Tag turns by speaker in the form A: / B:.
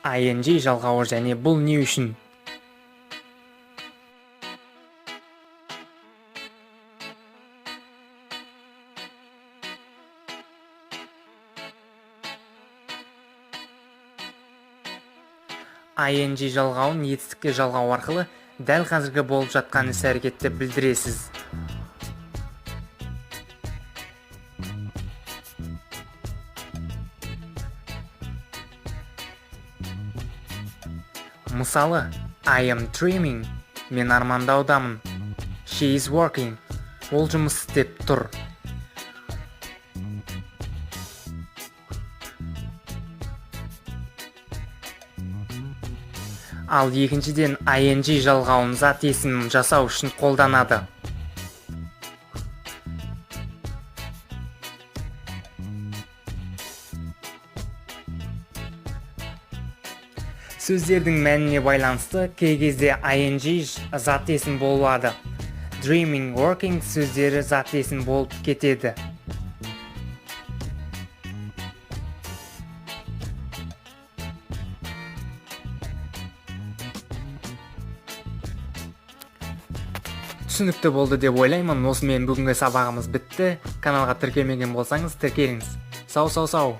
A: Ing жалғауы және бұл не үшін? Ing жалғауын етістікке жалғау арқылы дәл қазіргі болып жатқан іс-әрекетті білдіресіз. Мысалы, I am dreaming. Мен армандаудамын. She is working. Ол жұмыс істеп тұр. Ал екіншіден, ing жалғауын зат есім жасау үшін қолданады. Сөздердің мәніне байланысты кей кезде ing зат есім болады. Dreaming, working сөздері зат есім болып кетеді. Түсінікті болды деп ойлаймын. Осымен бүгінгі сабағымыз бітті. Каналға тіркелмеген болсаңыз, тіркеліңіз. Сау, сау, сау.